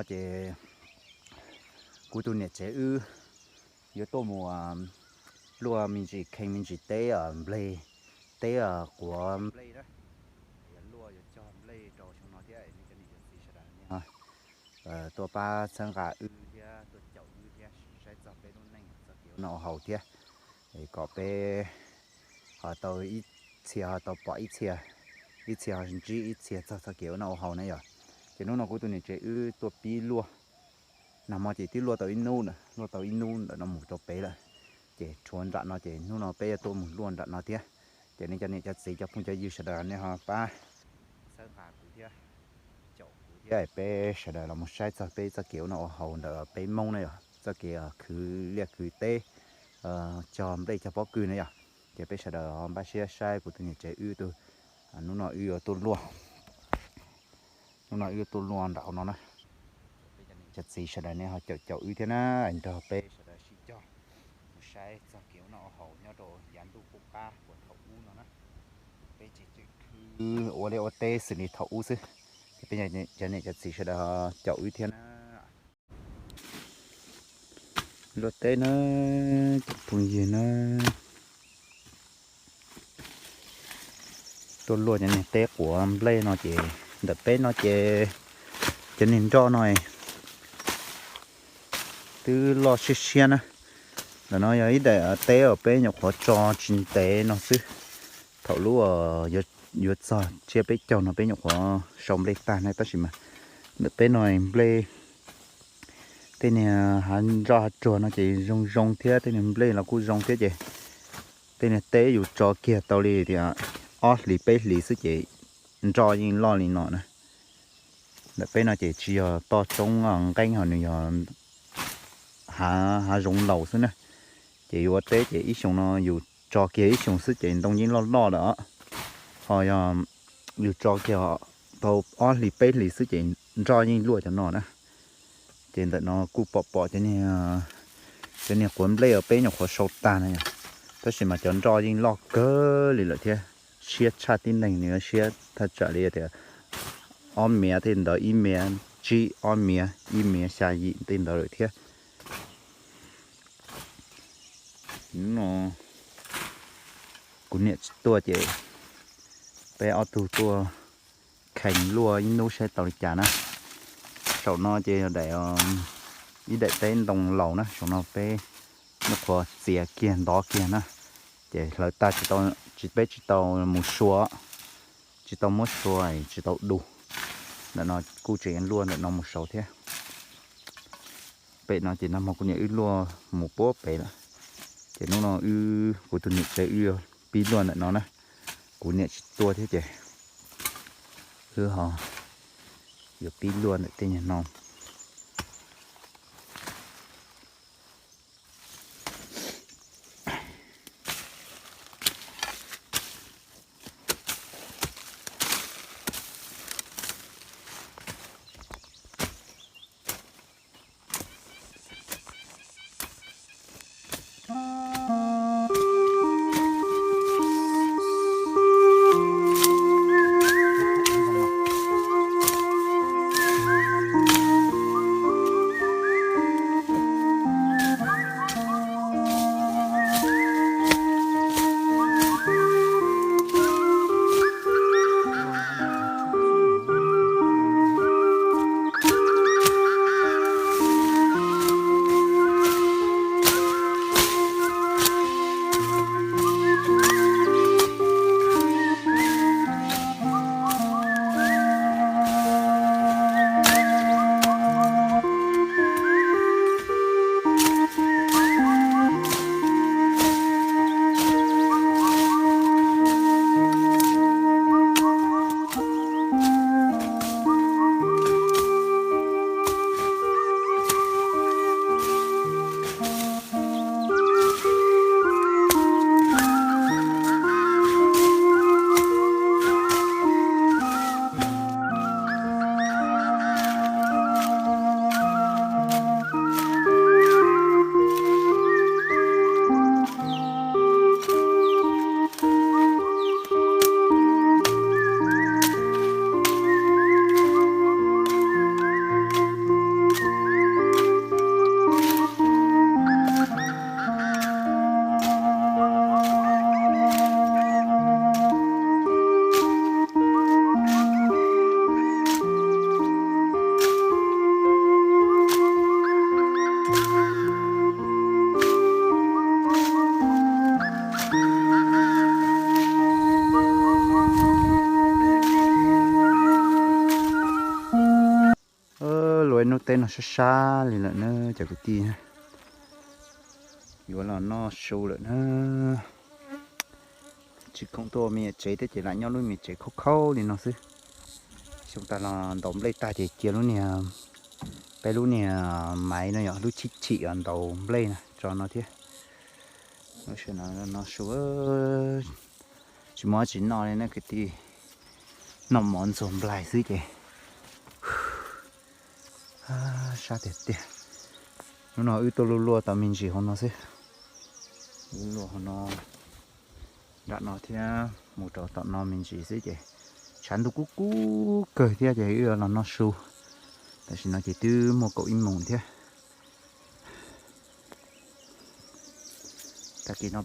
Ces kuv tus niam tsev wb yuav tuaj mus luaj me ntsis kheej me ntsis teb nplej, teb quav nplej na. Yuav luaj yuav cog nplej rau xyoo no thiab nej cov niam cov txiv sawv daws nej tuaj pab txhawb nqa wb thiab tuaj caum wb thiab saib txog peb lub neej txoj kev ua noj ua haus thiab, kom peb ho tau ib txhia ho tau pom ib txhia, ib txhia ho ntsib ib txhia txog txoj kev ua noj ua haus na yom. Ces hnub no kuv tus niam tsev wb tuaj pib luaj, nag hmo ces twb luaj tau ib hnub, luaj tau ib hnub ntawm no mus rau pem lawm. Ces tshuav nram no ces hnub no peb yuav tuaj mus luaj nram no thiab. Ces nej cov niam cov txiv cov phooj cov ywg sawv daws nej ho pab txhawb nqa kuv thiab, caum kuv thiab peb sawv daws los mus saib txog peb txoj kev ua noj ua haus ntawm peb Hmoob na yom, txoj kev khwv liaj khwv teb, cog nplej cog pob kws na yom. Ces peb sawv daws npaj siab saib kuv tus niam tsev wb tus, hnub no wb yuav tuaj luaj, hnub no wb yuav tuaj luaj nram hauv no na. Cov txiv sawv daws nej ho caum caum wb thiab na, nrog peb sawv daws sib cog mus saib txog kev ua noj ua haus nyob rau yav ntuj qub qab uas thaum ub no na. Peb tseem khwv ua liaj ua teb xws li thaum ub xwb. Ces peb cov niam cov txiv sawv daws caum wb thiab na. Luaj teb na, cov phooj ywg na. Tuaj luaj cov niag teb quav nplej no ces ntawm peb no ces cov niag nroj no twb loj siab siab na. Ntawm no yog ib daim teb uas peb nyuam qhuav tso tsis ntev no xwb. Thaum lub yuav txog tsiab peb caug no peb nyuam qhuav sau nplej tag na, tab sis mas ntawm peb no nplej, tej niag hav nroj hav tsuag no ces zoo zoo thiab tej niag nplej los kuj zoo thiab ces tej niag teb yus tso kiag tau li tias ob hlis peb hlis xwb ces nroj yeej loj li no na. Ntawm peb no ces tsis yog toj roob nqeeb ho nws yog hav zoov laus xwb na. Ces yus ua teb ces ib xyoos no yus tso kiag ib xyoos xwb ces ntoo yeej loj loj lawm. Ho yog yus tso kiag tau ob hlis peb hlis xwb ces nroj yeej luaj cov no na. Ces ntawm no kuj pom pom cov niag quav nplej uas peb nyuam qhuav sau tag na yom, tab sis mas cov nroj yeej loj kawg li lawm thiab. Siab tshaj tib neeg, nws siab thaj tsam li tias ob miav tej ntawd, ib miav tsib, ob miav ib miav xya yim tej ntawd lawm thiab. Hnub no kuv niam tsis tuaj ces peb ob tug tuaj kheev luaj ib hnub saib tau li cas na. Saum no ces yog daim, ib daim teb ntoo laus na, saum no peb nyuam qhuav txiav kiag ntov kiag na, ces hlawv tag, peb tsis tau mus sua, tsis tau muab sua, tsis tau du. Ntawm no kuj tseem luaj ntawm no mus saud thiab. Pem no ces nag hmo kuv niam wb luaj mus puag pem lawm, ces hnub no wb kuv tus niam tsev wb yuav pib luaj ntawm no na. Kuv niam tsis tuaj thiab ces wb ho yuav pib luaj ntawm tej nyuag no. Sab sab li lawm na cov kwv tij, yuav los noj su lawm na. Tsis khoom tuaj ua me nyuam tsev thiab ces lam nyob lub me nyuam tsev khaub khaub li no xwb. Xyoo tas los ntaus nplej tag ces cia lub niag, peb lub niag maiv no yog lub chib chim ntaus nplej na tso no thiab. Lub sij hawm no su, tsis muaj dab tsi noj li na kwv tij, noj mov ntxuag nplaig xwb ces sab tiag tiag. Hnub no wb tuaj luaj luaj tau me ntsis hauv no xwb, luaj hauv no, nram no thiab mus rau tom no me ntsis xwb ces tshav ntuj kub kub kawg thiab ces wb los noj su. Tam sim no ces twb muaj kaum ib moos thiab. Tag kis no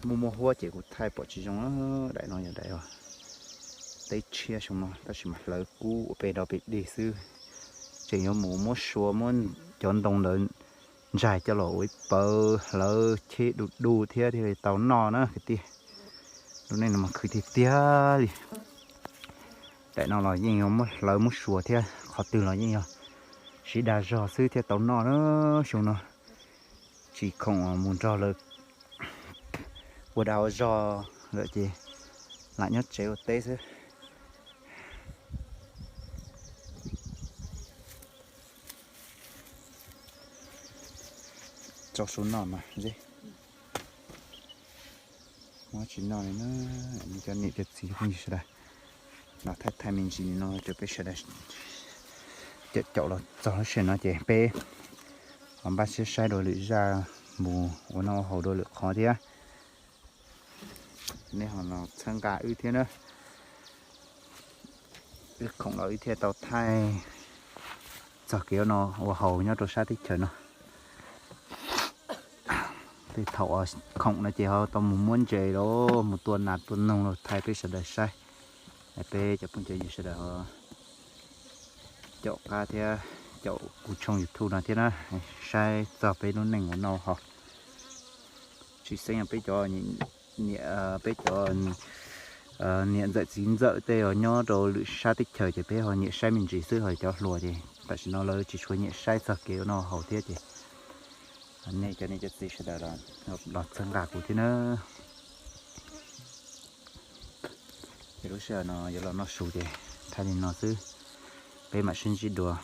muaj muaj huab ces kuv thaij pom tsis zoo. Daim no yog daim teb tshiab xyoo no tab sis mas hlawv kub ua pes dog pes dig xwb. Tseem yuav mus muab sua muab cov ntoo ntawd ntsais coj los ua ib pawg hlawv cheb du du thiab thiaj li tau noj na kwv tij. Lub neej no mas khwv tiag tiag li. Daim no los yeej yuav muab hlawv muab sua thiab qhov twg los yeej yog siv dag zog xwb thiaj tau noj na. Xyoo no tsis khoom mus nrog lawv ua dag ua zog lawm ces lam nyob tsev ua teb xwb. Tso su noj mas ze, muab tsis noj li na. Cov niam cov txiv phooj ywg sawv daws, los thaij thaij me ntsis li no rau peb sawv daws caum caum los txog lub sij hawm no ces peb los npaj siab saib dua lwm zaj mus ua noj ua haus dua lwm qhov thiab. Nej ho los txhawb nqa wb thiab na. Wb khoom los wb thiaj tau thaij txog kev ua noj ua haus nyob rau sab teb chaws no. Tej thaum uas khoom no ces ho tau mus muab ntses los mus tua nas tua noog los thaij peb sawv daws saib. Peb cov phooj cov ywg sawv daws caum qab thiab caum kuv tshooj YouTube no thiab na, saib txog peb lub neej ua noj haus. Tsis xeeb peb cov niam, peb cov niam ntxawm txiv ntxawm tej uas nyob rau lwm sab teb chaws ces peb ho nyiam saib me ntsis xwb, ho cov hluas ces tam sim no lawv tsis tshua nyiam saib txog kev ua noj haus thiab ces nej cov niam cov txiv sawv daws los txhawb nqa kuv thiab na. Ces lub sij hawm no yuav los noj su ces thaij li no xwb, peb mam sib ntsib dua